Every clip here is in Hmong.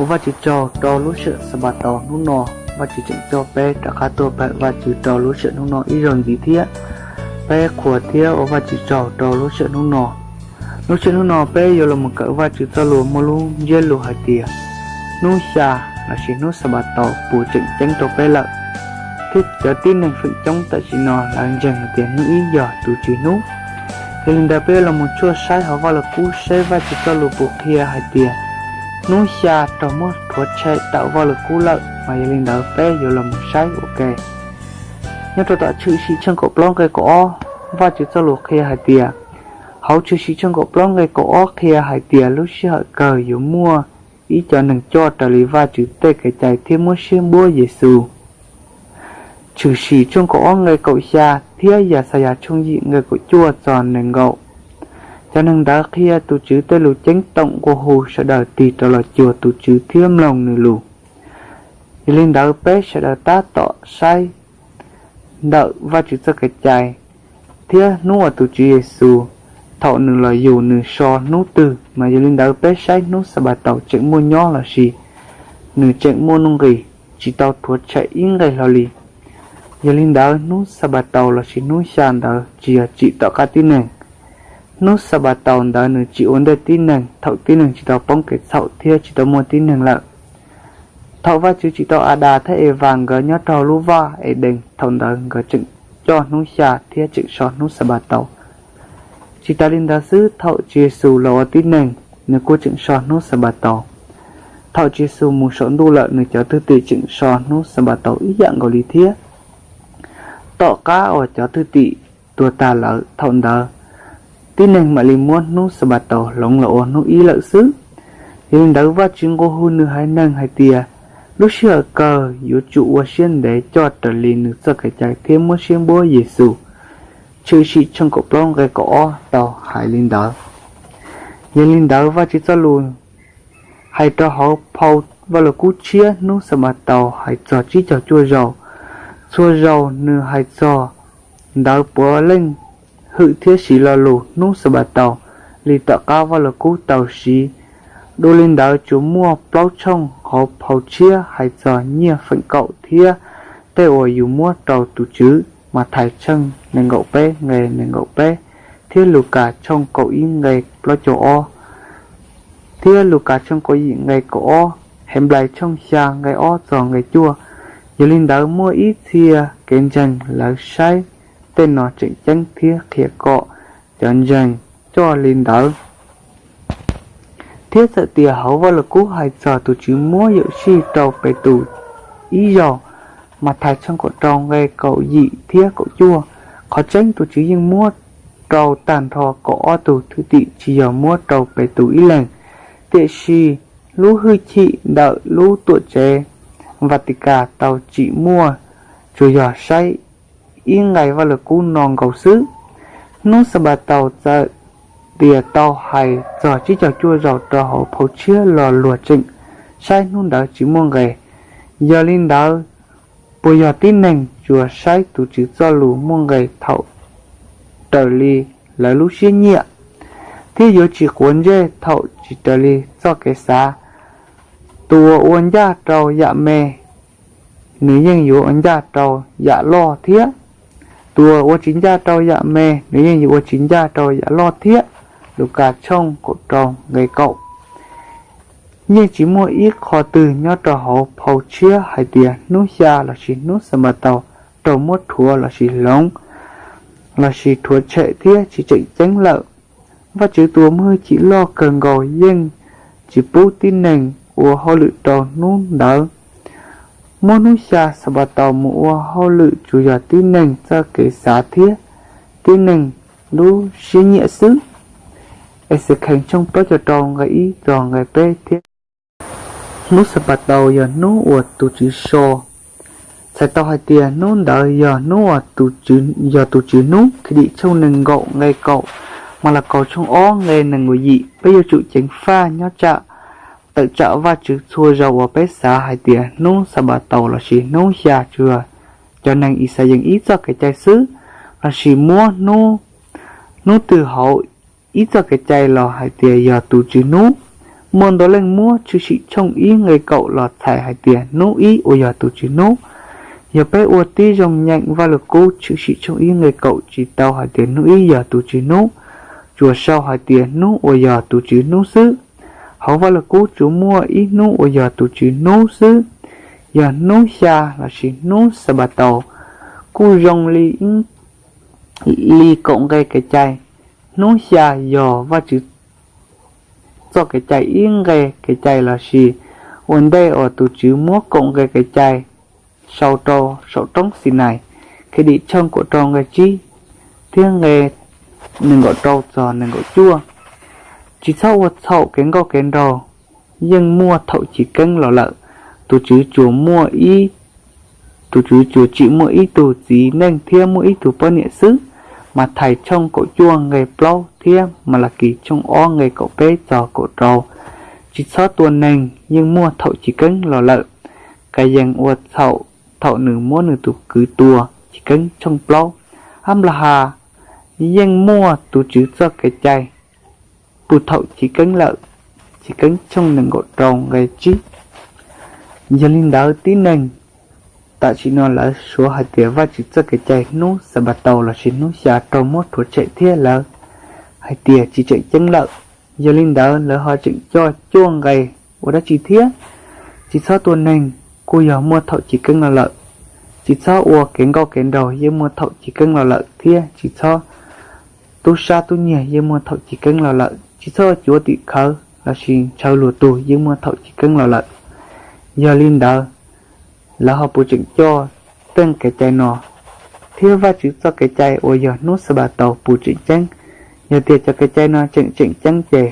Ua Vajtswv tsaug rau lub sij hawm Xanpataus hnub no, Vajtswv tseem coj peb rov qab tuaj pawm Vajtswv rau lub sij hawm hnub no ib zaug ntxiv thiab. Peb qhuas thiab ua Vajtswv tsaug rau lub sij hawm hnub no. Lub sij hawm hnub no peb yuav los mus kawm Vajtswv txoj lus muaj lub ntsiab lus hais tias, hnub xya lossis hnub Xanpataus puas tseem ceeb rau peb lawm? Thiab cov tib neeg feem coob tam sim no lawv ntseeg hais tias hnub ib yog tus Tswv hnub. Yog li ntawd peb yuav los mus tshuaj saib hauv Vajluskub seb Vajtswv txoj lus puas qhia hais tias hnub xya raug muab rhuav tshem tawm Vajluskub lawm, mas yog li ntawd peb yuav los mus saib ua ke. Nyob rau tom Tshwm Sim tshooj kaum plaub nqe kaum ob, Vajtswv txoj lus qhia hais tias, hauv Tshwm Sim tshooj kaum plaub nqe kaum ob qhia hais tias lub sij hawm kawg yuav muaj ib co neeg coj raws li Vajtswv tej kev cai thiab muab siab npuab Yexus. Tshwm Sim tshooj kaum ob nqe kaum xya thiab Yaxayas tshooj yim nqe kaum cuaj txog nees nkaum. Cov neeg ntawd qhia tus Tswv tej lus ceeb toom nqua hu sawv daws tig rov los cuag tus Tswv thiab mloog nws lus. Yog li ntawd peb sawv daws tab tom saib ntawm Vajtswv txoj kev cai thiab hnub uas tus Tswv Yexus, thaum nws los yug nws so hnub twg, mas yog li ntawd peb saib hnub Xanpataus tseem muaj nyob lossis nws tseem muaj nuj nqis, tsis tau rhuav tshem ib nqe hlo li. Yog li ntawd hnub Xanpataus lossis hnub xya ntawd tsis yog tsim tom qab tib neeg. Hnub Xanpataus ntawd nws tsim ua ntej tib neeg thaum tib neeg tsis tau poob kev txhaum thiab tsis tau muaj tib neeg lawm. Thaum Vajtswv tsim tau Adas thiab Evas nkawd nyob rau lub vaj Edees, thaum ntawd nkawd tseem coj hnub xya thiab tseem so hnub Xanpataus. Tsis tas li ntawd xwb, thaum Tswv Yexus los ua tib neeg, nws kuj tseem so hnub Xanpataus. Thaum Tswv Yexus mus saum ntuj lawm, nws cov thwj tim tseem so hnub Xanpataus ib yam nkaus li thiab. Tom qab uas cov thwj tim tuag tag lawm, thaum ntawd tib neeg mam li muab hnub Xanpataus hloov los ua hnub ib lawm xwb. Yog li ntawd Vajtswv nqua hu nws haiv neeg hais tias, lub sij hawm kawg yuav tsum ua siab ntev coj raws li nws txoj kev cai thiab muab siab npuab Yexus. Tshwm Sim tshooj kaum plaub nqe kaum ob tau hais li ntawd. Yog li ntawd Vajtswv txoj lus hais rau hauv phau Vajluskub tshiab hnub Xanpataus hais txog tsib caug cuaj zaus. Txhua zaus nws hais txog ntawd puav leej hwm thiab siv lo lus hnub Xanpataus li tom qab Vajluskub tau siv. Dua li ntawd tsuas muaj plaub tshooj hauv phau tshiab hais txog nyiaj feem kaum thiab tej uas yus muab rau tus Tswv, Mathais tshooj nees nkaum peb nqe nees nkaum peb thiab Lukas tshooj kaum ib nqe plaub caug ob, thiab Lukas tshooj kaum yim nqe kaum ob, Henplais tshooj xya nqe ob txog nqe cuaj. Yog li ntawd muaj ib txhia kev ntseeg lawv saib tej no tseem ceeb thiab qhia kom cov ntseeg coj li ntawd. Thiab txawm tias hauv Vajluskub hais txog tus Tswv muab yawm sij rau Petus ib zaug, Mathais tshooj kaum rau nqe kaum yim thiab kaum cuaj, qhov tseeb tus Tswv yeej muab rau tag nrho kaum ob tug thwj tim, tsis yog muab rau Petus ib leeg. Tiam sis lub hwj chim ntawm lub tuam tsev Vatikas tau tsim muaj tsuas yog saib ib nqe Vajluskub no nkaus xwb. Hnub Xanpataus txawm tias tau hais txog tsib caug cuaj zaus rau hauv phau tshiab Lo Luag Tseem saib hnub ntawd tsis muaj nqe. Yog li ntawd, puas yog tib neeg tsuas saib tus Tswv txoj lus muaj nqe thaum raws li lawv lub siab nyiam, thiab yuav tsis quav ntsej thaum tsis raws li txoj kev xav? Tus uas ua ncaj rau yam me, nws yeej yuav ua ncaj rau yam loj thiab. Tus uas ua tsis ncaj rau yam me, nws yeej yuav ua tsis ncaj rau yam loj thiab. Lukas tshooj kaum rau nqe kaum. Yeej tsis muaj ib qho twg nyob rau hauv phau tshiab hais tias hnub xya lossis hnub Xanpataus raug muab rhuav lossis hloov lossis rhuav tshem thiab tsis tseem ceeb lawm. Vajtswv tus uas muaj hwj chim loj kawg nkaus yeej tsis pub tib neeg ua hauj lwm rau hnub ntawd. Muab hnub xya Xanpataus mus ua hauj lwm tsuas yog tib neeg txoj kev xav thiab tib neeg lub siab nyiam xwb. Exekhees tshooj plaub caug rau nqe ib txog nqe peb thiab. Hnub Xanpataus yog hnub uas tus Tswv so. Txhais tau hais tias hnub ntawd yog hnub uas tus Tswv, yog tus Tswv hnub. Khiavdim tshooj nees nkaum nqe kaum, Malakaus tshooj ob nqe nees nkaum yim. Peb yuav tsum ceev faj nyob tsam tawm tsam Vajtswv txhua zaus uas peb xav hais tias hnub Xanpataus lossis hnub xya tsuas yog cov neeg Yixalayees ib txoj kev cai xwb, lossis muab hnub, hnub twg hauv ib txoj kev cai los hais tias yog tus Tswv hnub. Muaj ntau leej muab Tshwm Sim tshooj ib nqe kaum los txhais hais tias hnub ib uas yog tus Tswv hnub. Yog peb ua tib zoo nyeem Vaj Lug Kub Tshwm Sim tshooj ib nqe kaum tsis tau hais tias hnub ib yog tus Tswv hnub, tsuas sau hais tias hnub uas yog tus Tswv hnub xwb. Hauv Vaj Lug Kub tsuas muaj ib hnub uas yog tus Tswv hnub xwb, yog hnub xya lossis hnub Xanpataus, kuj zoo li ib li kaum nqe kev cai. Hnub xya yog Vajtswv txoj kev cai ib nqe kev cai lossis ua ntej uas tus Tswv muab kaum nqe kev cai sau rau saum roob Xinais, Khiavdim tshooj kaum rau nqe tsib thiab nqe nees nkaum rau txog nees nkaum cuaj. Tsis txhob ua txhaum kev nkauj kev nraug yeej muaj thaum chiv keeb los lawm. Tus Tswv tsuas muaj ib Tus Tswv tsuas tsim muaj ib tug txiv neej thiab muaj ib tug poj niam xwb. Mathais tshooj kaum cuaj nqe plaub thiab Malakis tshooj ob nqe kaum peb txog kaum rau. Tsis txhob tua neeg yeej muaj thaum chiv keeb los lawm. Kayees ua txhaum thaum nws muab nws tus kwv tua, chiv keeb tshooj plaub. Anplahas yeej muaj tus Tswv txoj kev cai puag thaum chiv keeb lawm, chiv keeb tshooj nees nkaum rau nqe tsib. Yog li ntawd tib neeg tam sim no lawv suav hais tias Vajtswv txoj kev cai hnub Xanpataus lossis hnub xya raug muab rhuav tshem thiab lawv hais tias tsis tseem ceeb lawm. Yog li ntawd lawv ho tseem coj cuaj nqe ua dab tsi thiab? Tsis txhob tua neeg kuj yog muaj thaum chiv keeb los lawm. Tsis txhob ua kev nkauj kev nraug yeej muaj thaum chiv keeb los lawm thiab tsis txhob tub sab tub nyiag yeej muaj thaum chiv keeb los lawm. Tsis txhob cuav tim khawv lossis ntshaw luag tug yeej muaj thaum chiv keeb los lawm. Yog li ntawd, lawv ho puas tseem coj tej kev cai no thiab Vajtswv txoj kev cai uas yog hnub Xanpataus puas tseem ceeb? Yog tias cov kev cai no tseem tseem ceeb ces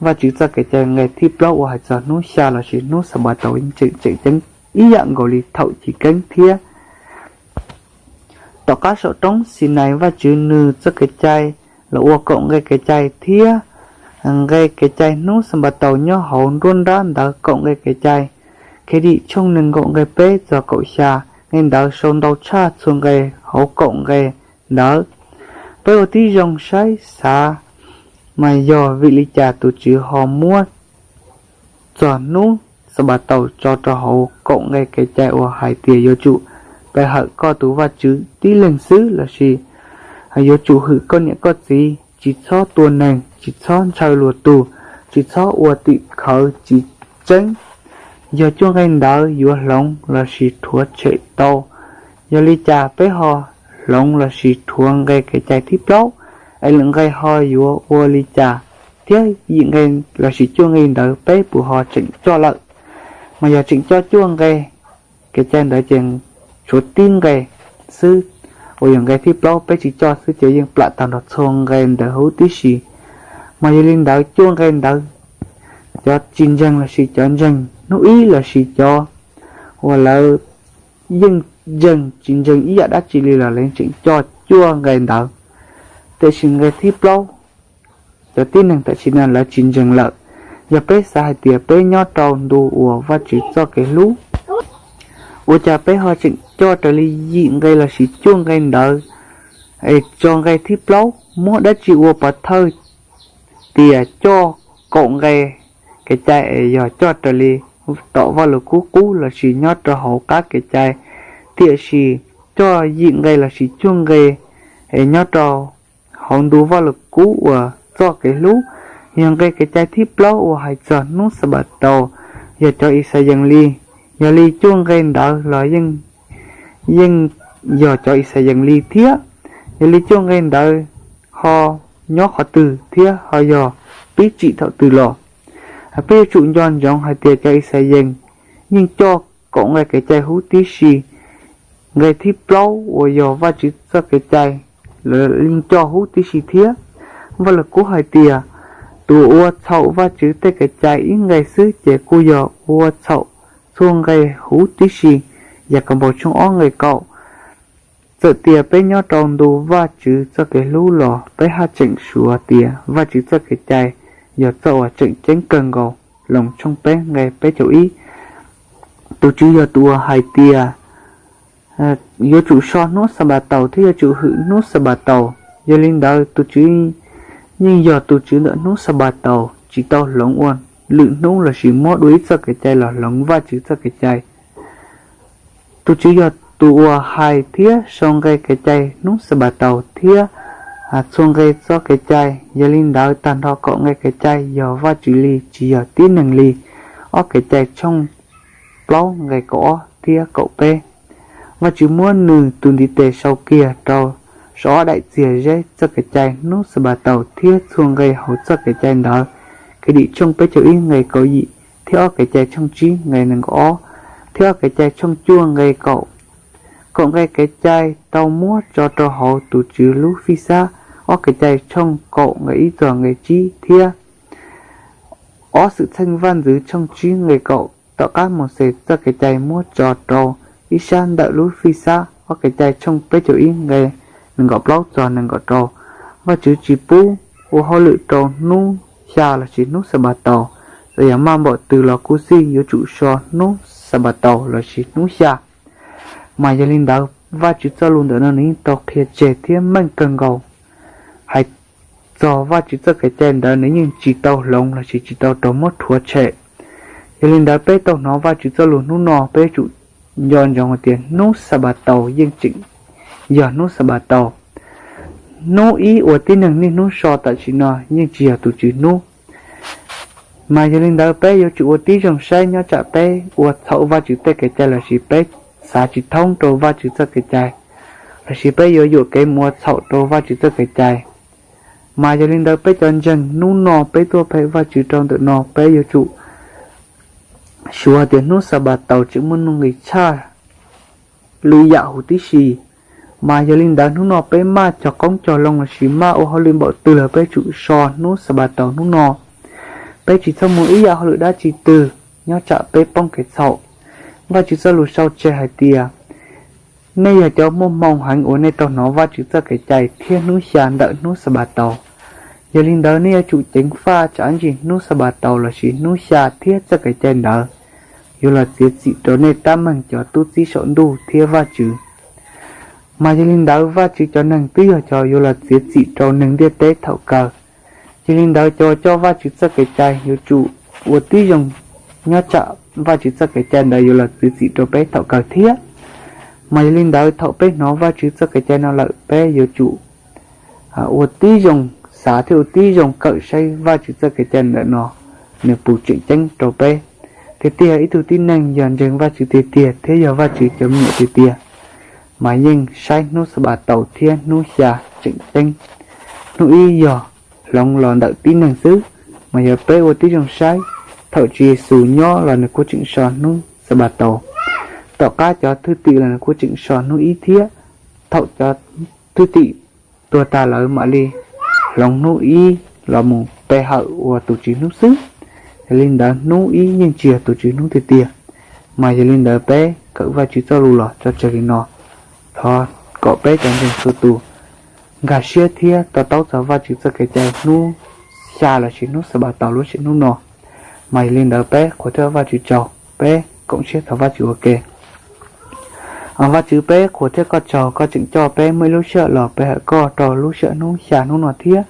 Vajtswv txoj kev cai nqe thib plaub uas hais txog hnub xya lossis hnub Xanpataus yeej tseem tseem ceeb ib yam nkaus li thaum chiv keeb thiab. Tom qab saum roob Xinais Vajtswv nws txoj kev cai los ua kaum nqe kev cai thiab nqe kev cai hnub Xanpataus nyob hauv nruab nrab ntawv kaum nqe kev cai. Khiavdim tshooj nees nkaum nqe peb txog kaum xya, nqe ntawd sau ntau tshaj txhua nqe hauv kaum nqe ntawd. Peb ua tib zoo saib xav mas yog vim li cas tus Tswv ho muab txog hnub Xanpataus tso rau hauv kaum nqe kev cai uas hais tias yuav tsum pe hawm koj tus Vajtswv tib leeg xwb lossis yuav tsum hwm koj niam koj txiv, tsis txhob tua neeg, tsis txhob ntshaw luag tug, tsis txhob ua tim khawv tsis tseeb. Yog cuaj nqe ntawd yuav hloov lossis rhuav tshem tau, yog li cas peb ho hloov lossis rhuav nqe kev cai thib plaub, es lwm nqe ho yuav ua li cas, thiab yim nqe lossis cuaj nqe ntawd peb puas ho tseem coj lawm? Mas yog tseem coj cuaj nqe kev cai ntawd ces tshuav tib nqe xwb uas yog nqe thib plaub peb tsis coj xwb ces yeej plam tag nrho txhua nqe ntawd huv tib si. Mas yog li ntawd cuaj nqe ntawd cov tsis ntseeg lossis cov ntseeg hnub ib lossis cov uas lawv yeej ntseeg tsis ntseeg ib yam dab tsi li los lawv tseem coj cuaj nqe ntawd. Tiam sis nqe thib plaub cov tib neeg tam sim no lawv tsis ntseeg lawm. Yog peb xav hais tias peb nyob rau ntu uas Vajtswv txoj kev hlub, ua cas peb ho tseem coj raws li yim nqe lossis cuaj nqe ntawd, es tso nqe thib plaub? Muab dab tsi ua pov thawj tias coj kaum nqe kev cai es yog coj raws li tom Vaj Lug Kub qub lossis nyob rau hauv qab kev cai, tiam sis coj yim nqe lossis cuaj nqe es nyob rau hauv ntu Vaj Lug Kub uas txoj kev hlub? Yog nqe kev cai thib plaub uas hais txog hnub Xanpataus yog cov Yixalayees li, yog li cuaj nqe ntawd los yeej yog cov Yixalayees li thiab. Yog li cuaj nqe ntawd ho nyob qhov twg thiab ho yog pib tsim thaum twg los? Peb yuav tsum nco ntsoov hais tias cov Yixalayees yeej coj kaum nqe kev cai huv tib si. Nqe thib plaub uas yog Vajtswv txoj kev cai los yeej coj huv tib si thiab. Vaj Lug Kub hais tias tus ua txhaum Vajtswv tej kev cai ib nqe xwb ces kuj yog ua txhaum txhua nqe huv tib si. Yakaunpaus tshooj ob nqe kaum. Txawm tias peb nyob rau ntu Vajtswv txoj kev hlub los peb haj tseem suav tias Vajtswv txoj kev cai yog txoj uas tseem ceeb kawg nkaus. Loos tshooj peb nqe peb caug ib. Tus Tswv yog tus uas hais tias yuav tsum so hnub Xanpataus thiab yuav tsum hwm hnub Xanpataus. Yog li ntawd tus Tswv yeej yog tus Tswv ntawm hnub Xanpataus, tsis tau hloov ua lwm hnub lossis muab dua ib txoj kev cai los hloov Vajtswv txoj kev cai. Tus Tswv yog tus uas hais thiab sau nqe kev cai hnub Xanpataus thiab txhua nqe txoj kev cai. Yog li ntawd, tag nrho kaum nqe kev cai yog Vajtswv li, tsis yog tib neeg li. Ob Kev cai tshooj plaub nqe kaum ob thiab kaum peb. Vajtswv muab nws tus ntiv tes sau kiag rau saum ob daim txiag zeb txoj kev cai hnub Xanpataus thiab txhua nqe hauv txoj kev cai ntawd. Khiavdim tshooj peb caug ib nqe kaum yim thiab ob Kev cai tshooj tsib nqe nees nkaum ob thiab ob Kev cai tshooj cuaj nqe kaum. Kaum nqe kev cai tau muab tso rau hauv tus Tswv lub fij xab, ob Kev cai tshooj kaum nqe ib txog nqe tsib thiab ob Xwmtxheej Vaj ntxwv tshooj tsib nqe kaum. Tom qab Mauxes txoj kev cai muab tso rau ib sab ntawm lub fij xab, ob Kev cai tshooj peb caug ib nqe nees nkaum plaub txog nees nkaum rau. Vajtswv tsis pub ua hauj lwm rau hnub xya lossis hnub Xanpataus. Txawm yog maj npaum twg los kuj xij yuav tsum so hnub Xanpataus lossis hnub xya. Mas yog li ntawd, Vajtswv txoj lus ntawm no nws yeej tau qhia tseg thiab meej kawg nkaus. Hais txog Vajtswv txoj kev cai ntawd nws yeej tsis tau hloov lossis tsis tau raug muab rhuav tshem. Yog li ntawd, peb tau hnov Vajtswv txoj lus hnub no, peb yuav tsum nco ntsoov hais tias hnub Xanpataus yeej tseem yog hnub Xanpataus. Hnub ib uas tib neeg niaj hnub so tam sim no yeej tsis yog tus Tswv hnub. Mas yog li ntawd, peb yuav tsum ua tib zoo saib nyob tsam peb ua txhaum Vajtswv tej kev cai lossis peb xav tsis thoob rau Vajtswv txoj kev cai, lossis peb yuav yuam kev mus ua txhaum rau Vajtswv txoj kev cai. Mas yog li ntawd, peb cov ntseeg hnub no peb tuaj pem Vajtswv rau ntawm no, peb yuav tsum suav tias hnub Xanpataus tseem muaj nuj nqis tshaj lwm yam huv tib si. Mas yog li ntawd, hnub no peb maj cog qoob cog loo lossis maj ua hauj lwm npaum twg los peb tsum so hnub Xanpataus hnub no. Peb tsis txhob muaj ib yam hauj lwm dab tsi twg nyob tsam peb poob kev txhaum. Vajtswv txoj lus sau tseg hais tias, nej yog cov muaj hmoo heev uas nej tau hnov Vajtswv txoj kev cai thiab hnub xya ntawm hnub Xanpataus. Yog li ntawd, nej yuav tsum ceev faj tsam ib ntsis hnub Xanpataus lossis hnub xya thiab txoj kev cai ntawd yuav los txiav txim rau nej tab meeg cov tub txib saum ntuj thiab Vajtswv. Mas yog li ntawd, Vajtswv cov neeg twb yog cov yuav los txiav txim rau neeg ntiaj teb thaum kawg. Yog li ntawd, cov coj Vajtswv txoj kev cai yuav tsum ua tib zoo nyob tsam Vajtswv txoj kev cai ntawd yuav los txiav txim rau peb thaum kawg thiab. Mas yog li ntawd, thaum peb hnov Vajtswv txoj kev cai no lawm, peb yuav tsum ua tib zoo xav thiab ua tib zoo kawm saib Vajtswv txoj kev cai ntawm no nws puas tseem ceeb rau peb. Tiag tiag, ib tug tib neeg yog ntseeg Vajtswv tiag tiag thiab yog Vajtswv cov me nyuam tiag tiag, mas yeej saib hnub Xanpataus thiab hnub xya tseem ceeb. Hnub ib yog hloov los ntawm tib neeg xwb, mas yog peb ua tib zoo saib, thaum Tswv Yexus nyob los nws kuj tseem so hnub Xanpataus. Tom qab cov thwj tim los nws kuj tseem so hnub ib thiab. Thaum cov thwj tim tuag tas lawm mam li hloov hnub ib los mus pe hawm ua tus Tswv hnub xwb. Yog li ntawd, hnub ib yeej tsis yog tus Tswv hnub tiag tiag. Mas yog li ntawd, peb kawm Vajtswv txoj lus los tso tseg li no. Thov kom peb cov ntseeg txhua tus nkag siab thiab to taub txog Vajtswv txoj kev cai hnub xya lossis hnub Xanpataus lub sij hawm hnub no. Mas yog li ntawd, peb qhuas thiab Vajtswv tsaug, peb koom siab thov Vajtswv ua ke. Vajtswv, peb qhuas thiab koj tsaug, koj tseem coj peb muaj ib lub sij hawm los pe hawm koj rau lub sij hawm hnub xya hnub no thiab.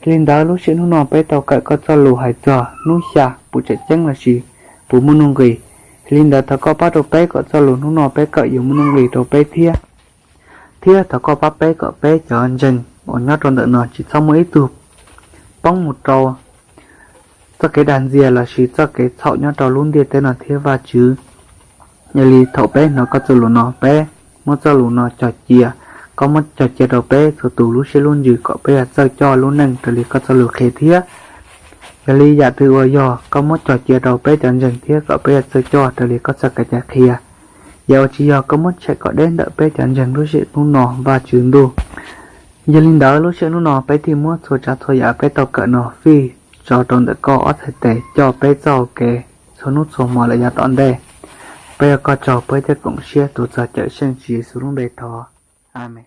Yog li ntawd, lub sij hawm hnub no peb tau kawm koj txoj lus hais txog hnub xya puas tseem ceeb lossis puas muaj nuj nqis. Yog li ntawd, thov koj pab rau peb kom txoj lus hnub no peb kawm yuav muaj nuj nqis rau peb thiab. Thiab thov koj pab peb kom peb cov ntseeg uas nyob rau ntawm no tsis txhob muaj ib tug poob mus rau txoj kev dag ntxias lossis txoj kev txhaum nyob rau lub ntiaj teb no thiab Vajtswv. Yog li thaum peb hnov koj txoj lus no, peb muab txoj lus no cog cia. Koj muab cog cia rau peb txhua tus lub siab lub ntsws kom peb yuav txawj coj lub neej raws li koj txoj lus qhia thiab. Yog li yam twg uas yog, koj muab cog cia rau peb cov ntseeg thiab kom peb yuav txawj coj raws li koj txoj kev cai qhia. Yam uas tsis yog, koj muab tshem kom deb ntawm peb cov ntseeg lub sij hawm hnub no, Vajtswv ntuj. Yog li ntawd, lub sij hawm hnub no peb thiaj muab txhua tsav txhua yam peb tau kawm no fij tso rau ntawm koj ob txhais tes coj peb txoj hau kev txhua hnub txhua hmo lawm yav tom ntej. Peb ua koj tsaug, peb thiaj koom siab tuav txog Cawmseej Tswv Yexus lub npe thov, Amees.